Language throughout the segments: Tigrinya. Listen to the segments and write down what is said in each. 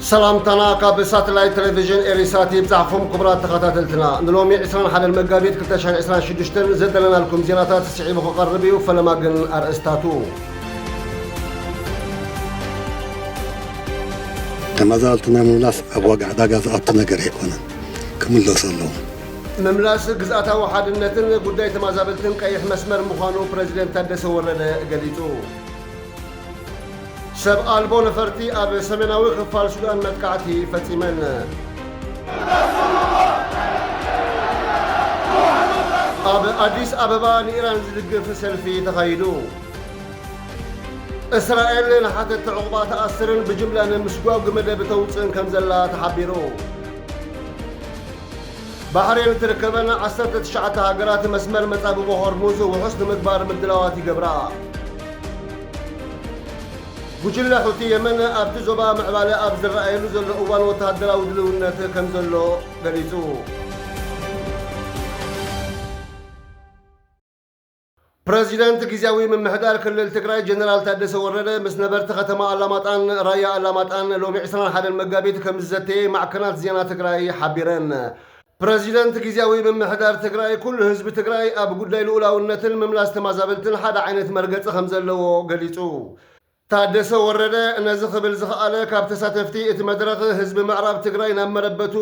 ሰላምታና ካብ ሳተላይት ቴሌቪዥን ኤሪሳት ይብጻሕኩም ክቡራት ተኸታተልትና። ንሎሚ ዕስራን ሓደን መጋቢት ክልተ ሽሕን ዕስራን ሽዱሽተን ዘዳለናልኩም ዜናታት ስዒቡ ክቐርብ እዩ። ፈለማ ግን ኣርእስታቱ። ተመዛበልትና ምምላስ ኣብ ዋጋ ዕዳጋ ዝኣቱ ነገር ኣይኮነን፣ ክምለሱ ኣለዎም። ምምላስ ግዝኣታዊ ሓድነትን ጉዳይ ተመዛበልትን ቀይሕ መስመር ምዃኑ ፕረዚደንት ታደሰ ወረደ ገሊጹ። ሰብ ኣልቦ ነፈርቲ ኣብ ሰሜናዊ ክፋል ሱዳን መጥቃዕቲ ፈጺመን። ኣብ ኣዲስ ኣበባ ንኢራን ዝድግፍ ሰልፊ ተኻይዱ። እስራኤል ንሓተቲ ዕቑባ ትኣስርን ብጅምላ ንምስጓግ መደብ ተውፅእን ከም ዘላ ተሓቢሩ። ባሕሬን እትርከበን ዓሰርተ ትሽዓተ ሃገራት መስመር መጻብቦ ሆርሙዝ ውሑስ ንምግባር ምድላዋት ይገብራ። ጉጅለ ሑቲ የመን ኣብቲ ዞባ ምዕባለ ኣብ ዝረኣየሉ ዘሎ እዋን ወተሃደራዊ ድልውነት ከም ዘሎ ገሊጹ። ፕረዚደንት ግዝያዊ ምምሕዳር ክልል ትግራይ ጀነራል ታደሰ ወረደ ምስ ነበርቲ ከተማ ኣላማጣን ራያ ኣላማጣን ሎሚ ዕስራን ሓደን መጋቢት ከም ዝዘተየ ማዕከናት ዜና ትግራይ ሓቢረን። ፕረዚደንት ግዝያዊ ምምሕዳር ትግራይ ኩሉ ህዝቢ ትግራይ ኣብ ጉዳይ ልኡላውነትን ምምላስ ተመዛበልትን ሓደ ዓይነት መርገፂ ከም ዘለዎ ገሊፁ። ታደሰ ወረደ ነዚ ክብል ዝኸኣለ ካብ ተሳተፍቲ እቲ መድረኽ ህዝቢ ምዕራብ ትግራይ ናብ መረበቱ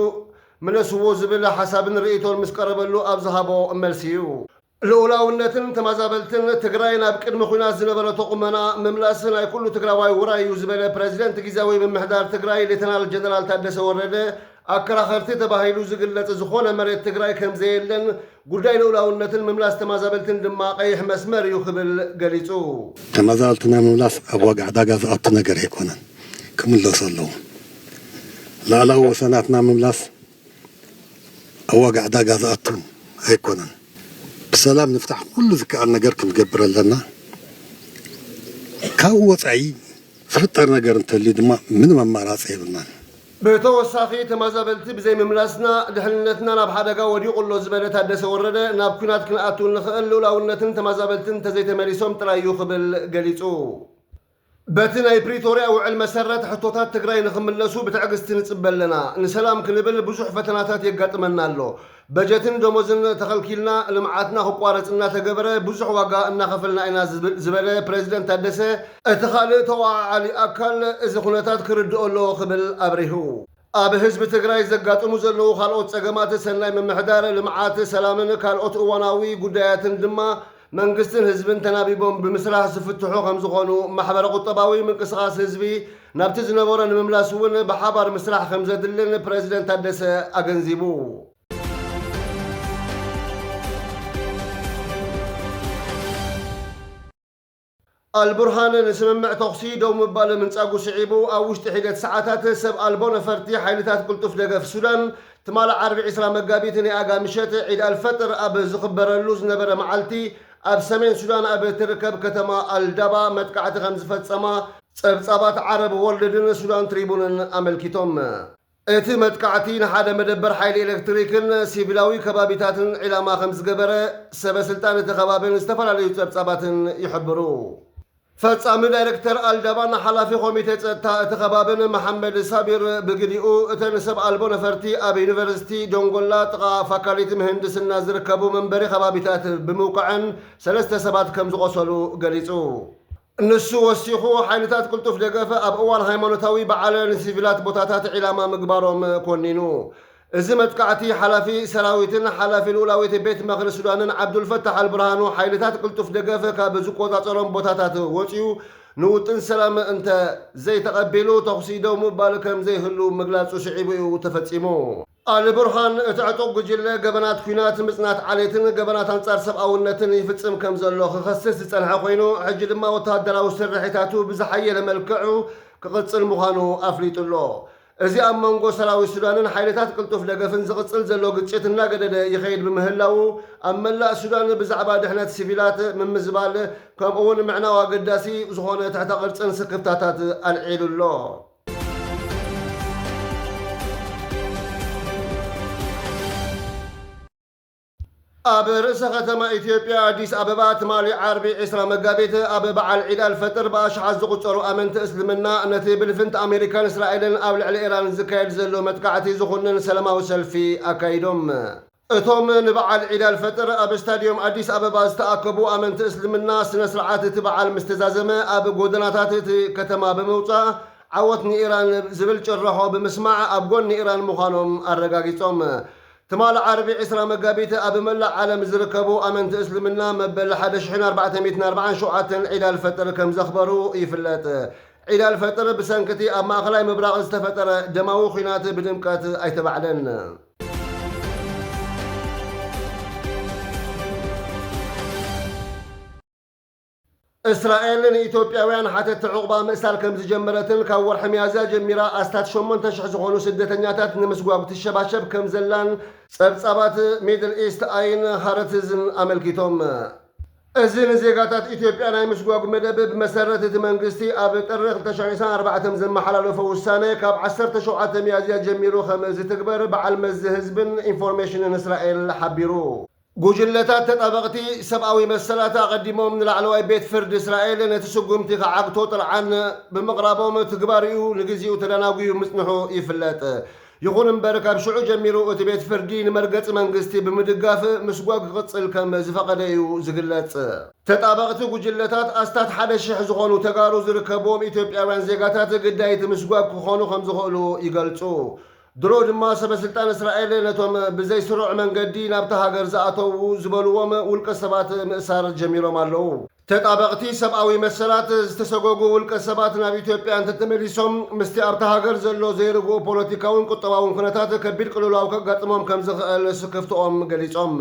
ምለስዎ ዝብል ሓሳብን ርእይቶን ምስ ቀረበሉ ኣብ ዝሃቦ መልሲ እዩ። ልኡላውነትን ተመዛበልትን ትግራይ ናብ ቅድሚ ኲናት ዝነበረቶ ቁመና ምምላስ ናይ ኩሉ ትግራዋይ ውራይ እዩ ዝበለ ፕረዚደንት ግዝያዊ ምምሕዳር ትግራይ ሌተናል ጀነራል ታደሰ ወረደ ኣከራኸርቲ ተባሂሉ ዝግለጽ ዝኾነ መሬት ትግራይ ከም ዘየለን ጉዳይ ልኡላውነትን ምምላስ ተመዛበልትን ድማ ቀይሕ መስመር እዩ ክብል ገሊጹ። ተመዛበልትና ምምላስ ኣብ ዋጋ ዕዳጋ ዝኣቱ ነገር ኣይኮነን፣ ክምለሱ ኣለዎም። ላዕላዊ ወሰናትና ምምላስ ኣብ ዋጋ ዕዳጋ ዝኣቱ ኣይኮነን። ብሰላም ንፍታሕ ኩሉ ዝከኣል ነገር ክንገብር ኣለና። ካብኡ ወጻኢ ዝፍጠር ነገር እንተልዩ ድማ ምንም ኣማራጺ የብልናን። ብተወሳኺ ተመዛበልቲ ብዘይምምላስና ድሕንነትና ናብ ሓደጋ ወዲቑ ኣሎ ዝበለ ታደሰ ወረደ ናብ ኲናት ክንኣቱ እንኽእል ልኡላውነትን ተመዛበልትን እንተዘይተመሊሶም ጥራይ እዩ ክብል ገሊጹ። በቲ ናይ ፕሪቶርያ ውዕል መሰረት ሕቶታት ትግራይ ንኽምለሱ ብትዕግስቲ ንጽበ ኣለና። ንሰላም ክንብል ብዙሕ ፈተናታት የጋጥመና ኣሎ። በጀትን ደሞዝን ተኸልኪልና ልምዓትና ክቋረጽ እናተገበረ ብዙሕ ዋጋ እናኸፈልና ኢና ዝብል- ዝበለ ፕረዚደንት ታደሰ፣ እቲ ካልእ ተወዓዓሊ ኣካል እዚ ኩነታት ክርድኦ ኣለዎ ክብል ኣብሪሁ። ኣብ ህዝቢ ትግራይ ዘጋጥሙ ዘለዉ ካልኦት ጸገማት ሰናይ ምምሕዳር፣ ልምዓት፣ ሰላምን ካልኦት እዋናዊ ጉዳያትን ድማ መንግስትን ህዝብን ተናቢቦም ብምስራሕ ዝፍትሑ ከም ዝኾኑ፣ ማሕበረ ቁጠባዊ ምንቅስቓስ ህዝቢ ናብቲ ዝነበሮ ንምምላስ እውን ብሓባር ምስራሕ ከም ዘድልን ፕረዚደንት ታደሰ ኣገንዚቡ። ኣልቡርሃን ንስምምዕ ተኹሲ ደው ምባል ምንጻጉ ስዒቡ፣ ኣብ ውሽጢ ሒደት ሰዓታት ሰብ ኣልቦ ነፈርቲ ሓይልታት ቅልጡፍ ደገፍ ሱዳን ትማሊ ዓርቢ ዕስራ መጋቢት ንኣጋ ምሸት ዒድ ኣልፈጥር ኣብ ዝኽበረሉ ዝነበረ መዓልቲ ኣብ ሰሜን ሱዳን ኣብ እትርከብ ከተማ ኣልዳባ መጥቃዕቲ ከም ዝፈጸማ ጸብጻባት ዓረብ ወርልድን ሱዳን ትሪቡንን ኣመልኪቶም። እቲ መጥቃዕቲ ንሓደ መደበር ሓይሊ ኤሌክትሪክን ሲቪላዊ ከባቢታትን ዒላማ ከም ዝገበረ ሰበ ስልጣን እቲ ከባብን ዝተፈላለዩ ጸብጻባትን ይሕብሩ። ፈጻሚ ዳይሬክተር ኣልዳባን ሓላፊ ኮሚቴ ጸጥታ እቲ ከባብን መሓመድ ሳቢር ብግዲኡ፣ እተን ሰብ ኣልቦ ነፈርቲ ኣብ ዩኒቨርሲቲ ዶንጎላ ጥቓ ፋካልቲ ምህንድስና ዝርከቡ መንበሪ ከባቢታት ብምውቃዐን ሰለስተ ሰባት ከም ዝቖሰሉ ገሊጹ። ንሱ ወሲኹ፣ ሓይልታት ቅልጡፍ ደገፍ ኣብ እዋን ሃይማኖታዊ በዓል ንሲቪላት ቦታታት ዒላማ ምግባሮም ኮኒኑ። እዚ መጥቃዕቲ፣ ሓላፊ ሰራዊትን ሓላፊ ልኡላዊት ቤት ምኽሪ ሱዳንን ዓብዱልፈታሕ ኣልብርሃኑ፣ ሓይልታት ቅልጡፍ ደገፍ ካብ ዝቆጻጸሮም ቦታታት ወጺኡ ንውጥን ሰላም እንተ ዘይተቐቢሉ፣ ተኹሲ ደው ምባል ከም ዘይህሉ ምግላጹ ስዒቡ እዩ ተፈጺሙ። ኣልቡርሃን፣ እቲ ዕጡቕ ጉጅለ ገበናት ኲናት፣ ምጽናት ዓሌትን ገበናት ኣንጻር ሰብኣውነትን ይፍጽም ከም ዘሎ ክኸስስ ዝጸንሐ ኮይኑ፣ ሕጂ ድማ ወተሃደራዊ ስርሒታቱ ብዝሓየለ መልክዑ ክቕጽል ምዃኑ ኣፍሊጡ ኣሎ። እዚ ኣብ መንጎ ሰራዊት ሱዳንን ሓይልታት ቅልጡፍ ደገፍን ዝቕጽል ዘሎ ግጭት እናገደደ ይኸይድ ብምህላዉ፣ ኣብ መላእ ሱዳን ብዛዕባ ድሕነት ሲቪላት ምምዝባል፣ ከምኡውን ምዕናው ኣገዳሲ ዝኾነ ትሕተ ቅርጽን ስክፍታታት ኣልዒሉ ኣሎ። ኣብ ርእሰ ከተማ ኢትዮጵያ ኣዲስ ኣበባ ትማሊ ዓርቢ ዕስራ መጋቢት ኣብ በዓል ዒድ ኣልፈጥር ብኣሽሓት ዝቑጸሩ ኣመንቲ እስልምና ነቲ ብልፍንቲ ኣሜሪካን እስራኤልን ኣብ ልዕሊ ኢራን ዝካየድ ዘሎ መጥቃዕቲ ዝኹንን ሰላማዊ ሰልፊ ኣካይዶም። እቶም ንበዓል ዒድ ኣልፈጥር ኣብ ስታድዮም ኣዲስ ኣበባ ዝተኣከቡ ኣመንቲ እስልምና፣ ስነ ስርዓት እቲ በዓል ምስ ተዛዘመ ኣብ ጎደናታት እቲ ከተማ ብምውጻእ ዓወት ንኢራን ዝብል ጭርሖ ብምስማዕ ኣብ ጎኒ ኢራን ምዃኖም ኣረጋጊጾም። ትማሊ ዓርቢ ዕስራ መጋቢት ኣብ መላእ ዓለም ዝርከቡ ኣመንቲ እስልምና መበል ሓደ ሽሕን ኣርባዕተ ሚእትን ኣርባዓን ሸውዓተን ዒድ ኣልፈጥር ከም ዘኽበሩ ይፍለጥ። ዒድ ኣልፈጥር ብሰንክቲ ኣብ ማእኸላይ ምብራቕ ዝተፈጠረ ደማዊ ኲናት ብድምቀት ኣይተባዕለን። እስራኤል ንኢትዮጵያውያን ሓተቲ ዑቕባ ምእሳር ከም ዝጀመረትን ካብ ወርሒ ሚያዝያ ጀሚራ ኣስታት ሸሞንተ ሽሕ ዝኾኑ ስደተኛታት ንምስጓግ ትሸባሸብ ከም ዘላን ጸብጻባት ሚድል ኢስት ኣይን ሃረትዝን ኣመልኪቶም። እዚ ንዜጋታት ኢትዮጵያ ናይ ምስጓግ መደብ ብመሰረት እቲ መንግስቲ ኣብ ጥሪ ክልተ ሽሕን ዕስራን ኣርባዕተን ዘመሓላለፎ ውሳነ ካብ ዓሰርተ ሸውዓተ ሚያዝያ ጀሚሩ ከም ዝትግበር በዓል መዚ ህዝብን ኢንፎርሜሽንን እስራኤል ሓቢሩ። ጉጅለታት ተጣበቕቲ ሰብኣዊ መሰላት ኣቐዲሞም ንላዕለዋይ ቤት ፍርዲ እስራኤል ነቲ ስጉምቲ ክዓግቶ ጥርዓን ብምቕራቦም ትግባሪኡ ንግዜኡ ተደናጒዩ ምጽንሑ ይፍለጥ። ይኹን እምበር ካብ ሽዑ ጀሚሩ እቲ ቤት ፍርዲ ንመርገጺ መንግስቲ ብምድጋፍ ምስጓግ ክቕጽል ከም ዝፈቐደ እዩ ዝግለጽ። ተጣበቕቲ ጉጅለታት ኣስታት ሓደ ሽሕ ዝኾኑ ተጋሩ ዝርከብዎም ኢትዮጵያውያን ዜጋታት ግዳይ እቲ ምስጓግ ክኾኑ ከም ዝኽእሉ ይገልጹ። ድሮ ድማ ሰበ ስልጣን እስራኤል ነቶም ብዘይ ስሩዕ መንገዲ ናብታ ሃገር ዝኣተዉ ዝበልዎም ውልቀ ሰባት ምእሳር ጀሚሮም ኣለዉ። ተጣበቕቲ ሰብኣዊ መሰላት ዝተሰጎጉ ውልቀ ሰባት ናብ ኢትዮጵያ እንተተመሊሶም ምስቲ ኣብታ ሃገር ዘሎ ዘይርጉእ ፖለቲካውን ቁጠባውን ኩነታት ከቢድ ቅልውላው ከጋጥሞም ከም ዝኽእል ስክፍትኦም ገሊጾም።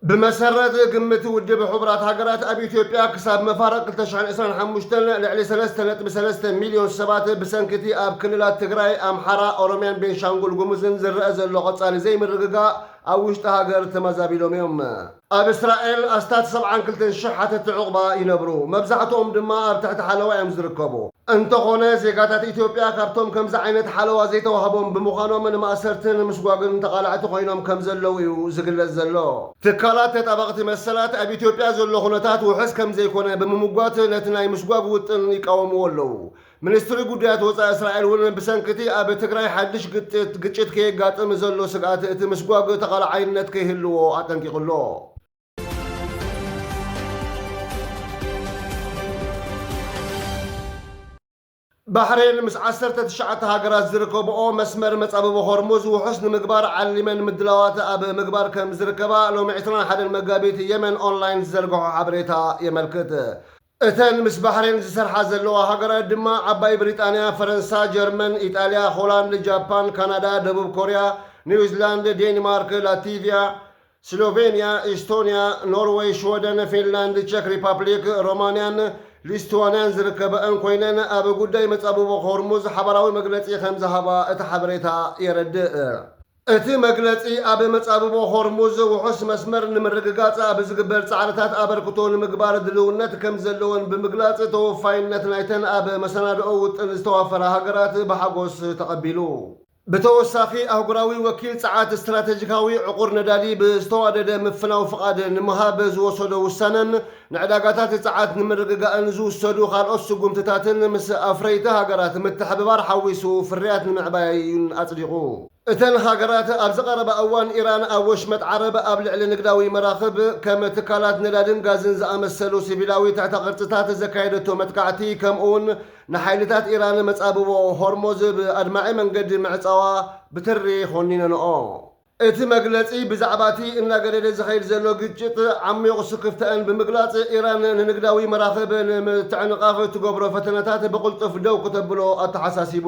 ብመሰረት ግምት ውድብ ሕቡራት ሃገራት ኣብ ኢትዮጵያ ክሳብ መፋርቕ ክልተ ሽሕን ዕስራን ሓሙሽተን ልዕሊ ሰለስተ ነጥቢ ሰለስተ ሚልዮን ሰባት ብሰንክቲ ኣብ ክልላት ትግራይ፣ ኣምሓራ፣ ኦሮሚያን ቤንሻንጉል ጉሙዝን ዝረአ ዘሎ ቀጻሊ ዘይምርግጋእ ኣብ ውሽጢ ሃገር ተመዛቢሎም እዮም። ኣብ እስራኤል ኣስታት ሰብዓን ክልተን ሽሕ ሓተቲ ዑቕባ ይነብሩ። መብዛሕትኦም ድማ ኣብ ትሕቲ ሓለዋ እዮም ዝርከቡ። እንተኾነ ዜጋታት ኢትዮጵያ ካብቶም ከምዚ ዓይነት ሓለዋ ዘይተዋህቦም ብምዃኖም ንማእሰርትን ምስጓግን ተቓላዕቲ ኮይኖም ከም ዘለዉ እዩ ዝግለጽ ዘሎ። ትካላት ተጣበቕቲ መሰላት ኣብ ኢትዮጵያ ዘሎ ኩነታት ውሑስ ከም ዘይኮነ ብምምጓት ነቲ ናይ ምስጓግ ውጥን ይቃወምዎ ኣለዉ። ሚኒስትሪ ጉዳያት ወጻኢ እስራኤል እውን ብሰንክቲ ኣብ ትግራይ ሓድሽ ግጭት፣ ግጭት ከየጋጥም ዘሎ ስግኣት እቲ ምስጓግ ተቓላዓይነት ከይህልዎ ኣጠንቂቑ ኣሎ። ባሕሬን ምስ ዓሰርተ ትሽዓተ ሃገራት ዝርከብኦ መስመር መጻብቦ ሆርሙዝ ውሑስ ንምግባር ዓሊመን ምድላዋት ኣብ ምግባር ከም ዝርከባ ሎሚ ዕስራን ሓደን መጋቢት የመን ኦንላይን ዝዘርግሖ ሓበሬታ የመልክት። እተን ምስ ባሕሬን ዝሰርሓ ዘለዋ ሃገራት ድማ ዓባይ ብሪጣንያ፣ ፈረንሳ፣ ጀርመን፣ ኢጣልያ፣ ሆላንድ፣ ጃፓን፣ ካናዳ፣ ደቡብ ኮርያ፣ ኒውዚላንድ፣ ዴንማርክ፣ ላቲቪያ፣ ስሎቬንያ፣ ኢስቶንያ፣ ኖርወይ፣ ሽወደን፣ ፊንላንድ፣ ቸክ ሪፓብሊክ፣ ሮማንያን ሊስቱዋንያን ዝርከበአን ኮይነን ኣብ ጉዳይ መጻብቦ ሆርሙዝ ሓባራዊ መግለጺ ከም ዝሃባ እቲ ሓበሬታ የረድእ። እቲ መግለጺ ኣብ መጻብቦ ሆርሙዝ ውሑስ መስመር ንምርግጋጽ ኣብ ዝግበር ጻዕርታት ኣበርክቶ ንምግባር ድልውነት ከም ዘለወን ብምግላጽ ተወፋይነት ናይተን ኣብ መሰናድኦ ውጥን ዝተዋፈራ ሃገራት ብሓጎስ ተቐቢሉ። ብተወሳኺ ኣህጉራዊ ወኪል ጸዓት ስትራተጂካዊ ዕቑር ነዳዲ ብዝተዋደደ ምፍናው ፍቓድ ንምሃብ ዝወሰዶ ውሳነን ንዕዳጋታት ጸዓት ንምርግጋእን ዝውሰዱ ካልኦት ስጉምትታትን ምስ ኣፍረይቲ ሃገራት ምትሕብባር ሓዊሱ ፍርያት ንምዕባይን ኣጽዲቑ። እተን ሃገራት ኣብዚ ቀረባ እዋን ኢራን ኣብ ወሽመጥ ዓረብ ኣብ ልዕሊ ንግዳዊ መራኽብ ከም ትካላት ነዳድን ጋዝን ዝኣመሰሉ ሲቪላዊ ትሕተ ቅርጽታት ዘካየደቶ መጥቃዕቲ ከምኡውን ንሓይልታት ኢራን መጻብቦ ሆርሞዝ ብኣድማዒ መንገዲ ምዕጻዋ ብትሪ ኮኒነንኦ። እቲ መግለጺ ብዛዕባ እቲ እናገደደ ዝኸይድ ዘሎ ግጭት ዓሚቑ ስክፍተአን ብምግላጽ፣ ኢራን ንንግዳዊ መራኽብ ንምትዕንቓፍ እትገብሮ ፈተነታት ብቕልጡፍ ደው ክተብሎ ኣተሓሳሲቡ።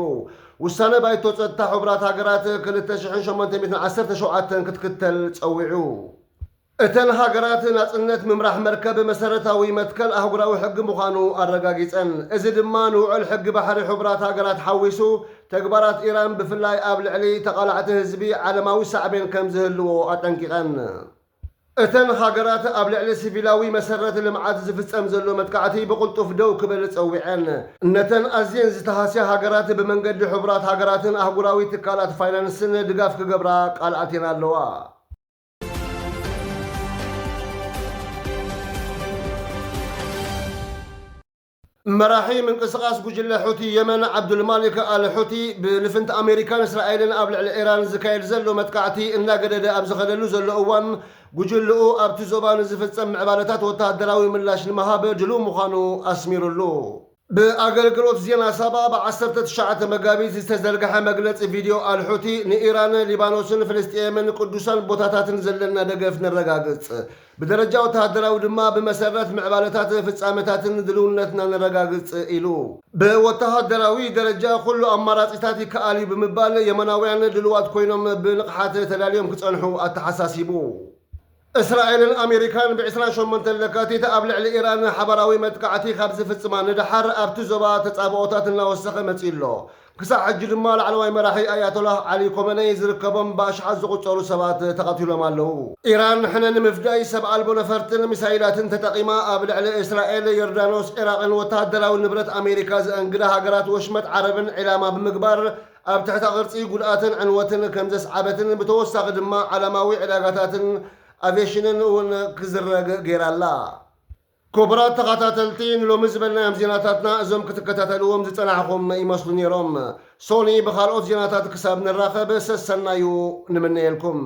ውሳነ ባይቶ ጸጥታ ሕቡራት ሃገራት ክልተ ሽሕን ሸሞንተ ሚእትን ዓሰርተ ሸውዓተን ክትክተል ጸዊዑ። እተን ሃገራት ናጽነት ምምራሕ መርከብ መሰረታዊ መትከል ኣህጉራዊ ሕጊ ምዃኑ ኣረጋጊጸን። እዚ ድማ ንውዕል ሕጊ ባሕሪ ሕቡራት ሃገራት ሓዊሱ፣ ተግባራት ኢራን ብፍላይ ኣብ ልዕሊ ተቓላዕቲ ህዝቢ ዓለማዊ ሳዕቤን ከም ዝህልዎ ኣጠንቂቐን። እተን ሃገራት ኣብ ልዕሊ ሲቪላዊ መሰረት ልምዓት ዝፍጸም ዘሎ መጥቃዕቲ ብቕልጡፍ ደው ክብል ጸዊዐን። ነተን ኣዝየን ዝተሃስያ ሃገራት ብመንገዲ ሕቡራት ሃገራትን ኣህጉራዊ ትካላት ፋይናንስን ድጋፍ ክገብራ ቃል ኣትየን ኣለዋ። መራሒ ምንቅስቓስ ጉጅለ ሑቲ የመን ዓብዱልማሊክ ኣል ሑቲ፣ ብልፍንቲ ኣሜሪካን እስራኤልን ኣብ ልዕሊ ኢራን ዝካየድ ዘሎ መጥቃዕቲ እናገደደ ኣብ ዝኸደሉ ዘሎ እዋን፣ ጉጅልኡ ኣብቲ ዞባ ንዝፍጸም ምዕባለታት ወተሃደራዊ ምላሽ ንምሃብ ድሉው ምዃኑ ኣስሚሩሉ። ብኣገልግሎት ዜና ሳባ ብ ዓሰርተ ትሽዓተ መጋቢት ዝተዘርግሐ መግለጺ ቪድዮ፣ ኣልሑቲ ንኢራን፣ ሊባኖስን ፍልስጤምን ቅዱሳን ቦታታትን ዘለና ደገፍ ነረጋግጽ። ብደረጃ ወተሃደራዊ ድማ ብመሰረት ምዕባለታት ፍጻመታትን ድልውነትና ነረጋግጽ ኢሉ። ብወተሃደራዊ ደረጃ ኩሉ ኣማራጺታት ይከኣል እዩ ብምባል የመናውያን ድልዋት ኮይኖም ብንቕሓት ተዳልዮም ክጸንሑ ኣተሓሳሲቡ። እስራኤልን ኣሜሪካን ብ ዕስራን ሸሞንተን ለካቲት ኣብ ልዕሊ ኢራን ሓባራዊ መጥቃዕቲ ካብ ዝፍጽማ ንደሓር ኣብቲ ዞባ ተጻብኦታት እናወሰኸ መጺኡ ኣሎ። ክሳዕ ሕጂ ድማ ላዕለዋይ መራሒ ኣያቶላህ ዓሊ ኮመነይ ዝርከቦም ብኣሽሓት ዝቑጸሩ ሰባት ተቐቲሎም ኣለዉ። ኢራን ሕነ ንምፍዳይ ሰብ ኣልቦ ነፈርትን ሚሳይላትን ተጠቒማ ኣብ ልዕሊ እስራኤል፣ ዮርዳኖስ፣ ዒራቕን ወተሃደራዊ ንብረት ኣሜሪካ ዘአንግዳ ሃገራት ወሽመጥ ዓረብን ዒላማ ብምግባር ኣብ ትሕተ ቅርጺ ጉድኣትን ዕንወትን ከም ዘስዓበትን ብተወሳኺ ድማ ዓለማዊ ዕዳጋታትን ኣቪዬሽንን እውን ክዝረግ ገይራ ኣላ። ክቡራት ተኸታተልቲ፣ ንሎሚ ዝበልናዮም ዜናታትና እዞም ክትከታተልዎም ዝጸናሕኹም ይመስሉ ነይሮም። ሶኒ ብኻልኦት ዜናታት ክሳብ ንራኸብ ሰሰናዩ ንምነየልኩም።